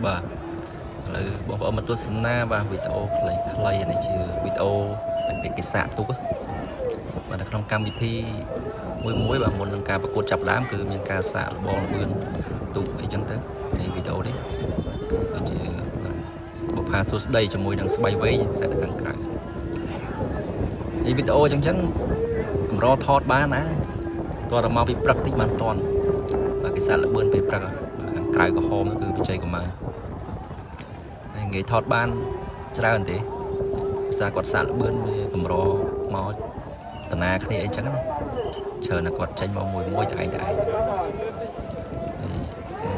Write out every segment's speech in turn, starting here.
បាទឥឡូវបងប្អូនមកទស្សនាបាទវីដេអូខ្លីៗនេះជាវីដេអូពេលគេសាកទូកបាទនៅក្នុងកម្មវិធីមួយមួយបាទមុននឹងការប្រកួតចាប់ផ្ដើមគឺមានការសាកល្បងល្បឿនទូកអីចឹងទៅហើយវីដេអូនេះគឺជាបុប្ផាសួស្ដីជាមួយនឹងស្បៃវែងខ្សែទៅខាងក្រៅនេះវីដេអូចឹងចឹងកម្រថតបានណាតោះតែមកពីព្រឹកតិចបានតន់បាទគេសាកល្បឿនពេលព្រឹកខាងក្រៅក្រហមគឺបច្ចេកកុមារហើយងាយថតបានច្រើនទេភាសាគាត់សាកល្បឿនវាកម្រមកតាណាគ្នាអីចឹងណាច្រើនណាស់គាត់ចេញមកមួយមួយតែឯងតែឯង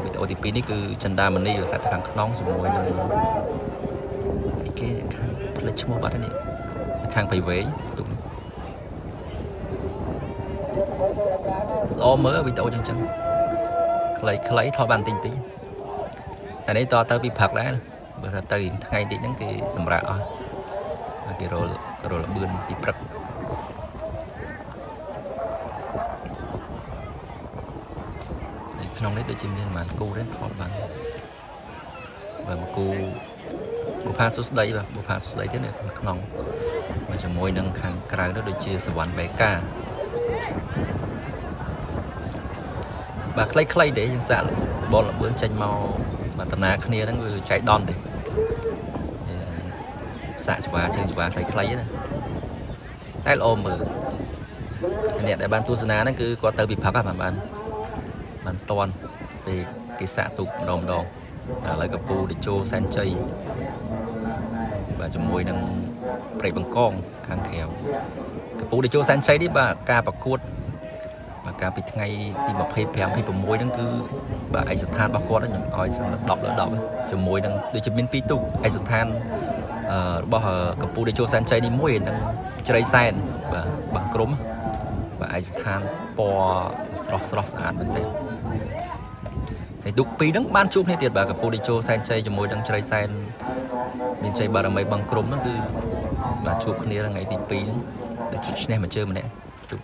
វីដេអូទី2នេះគឺចិន្តាមនីភាសាខាងក្នុងជាមួយនឹងអីគេខាងផ្លេចឈ្មោះបាត់ហើយនេះខាងបៃវែងទូកល្អមើលវីដេអូចឹងចឹងខ្លីៗថតបានតិចតិចតែនេះតទៅពីព្រឹកដែរបើថាទៅថ្ងៃតិចហ្នឹងគេសម្រាប់អស់គេរលរលបឿនពីព្រឹកក្នុងនេះដូចជាមានប្រហែលគូដែរថតបានបាទមួយគូបុផាសុស្ដីបាទបុផាសុស្ដីទៀតនៅក្នុងបាទជាមួយនឹងខាងក្រៅនោះដូចជាសវណ្ណបេកាបាទខ្លីៗទេយើងសាកបលលបឿនចេញមកបាទតាណាគ្នាហ្នឹងវាចៃដន្យទេសាកច្បាជើងច្បាខ្លីៗណាតែល្អមើលអ្នកដែលបានទស្សនាហ្នឹងគឺគាត់ទៅពីព្រឹកហ្នឹងបានបានតន់ពេលគេសាកទូកម្ដងម្ដងឥឡូវកពូតេជោសែនជ័យបាទជាមួយនឹងព្រៃបង្កងខាងក្រៅកពូតេជោសែនជ័យនេះបាទការប្រកួតបាទកាលពីថ្ងៃទី25 26ហ្នឹងគឺបាទឯកសណ្ឋានរបស់គាត់ខ្ញុំឲ្យសម្រាប់10លើ10ជាមួយនឹងដូចជាមាន2ទូកឯកសណ្ឋានរបស់កពូតេជោសែនជ័យនេះមួយនិងជ្រៃសែនបាទបាងក្រុមបាទឯកសណ្ឋានពណ៌ស្រស់ស្រស់ស្អាតមែនទែនហើយទូកពីរហ្នឹងបានជួបគ្នាទៀតបាទកពូតេជោសែនជ័យជាមួយនឹងជ្រៃសែនមានជ័យបារមីបឹងក្រុមហ្នឹងគឺបាទជួបគ្នាថ្ងៃទី2ហ្នឹងដូចជាឈ្នះមួយជើងម្នាក់ទូក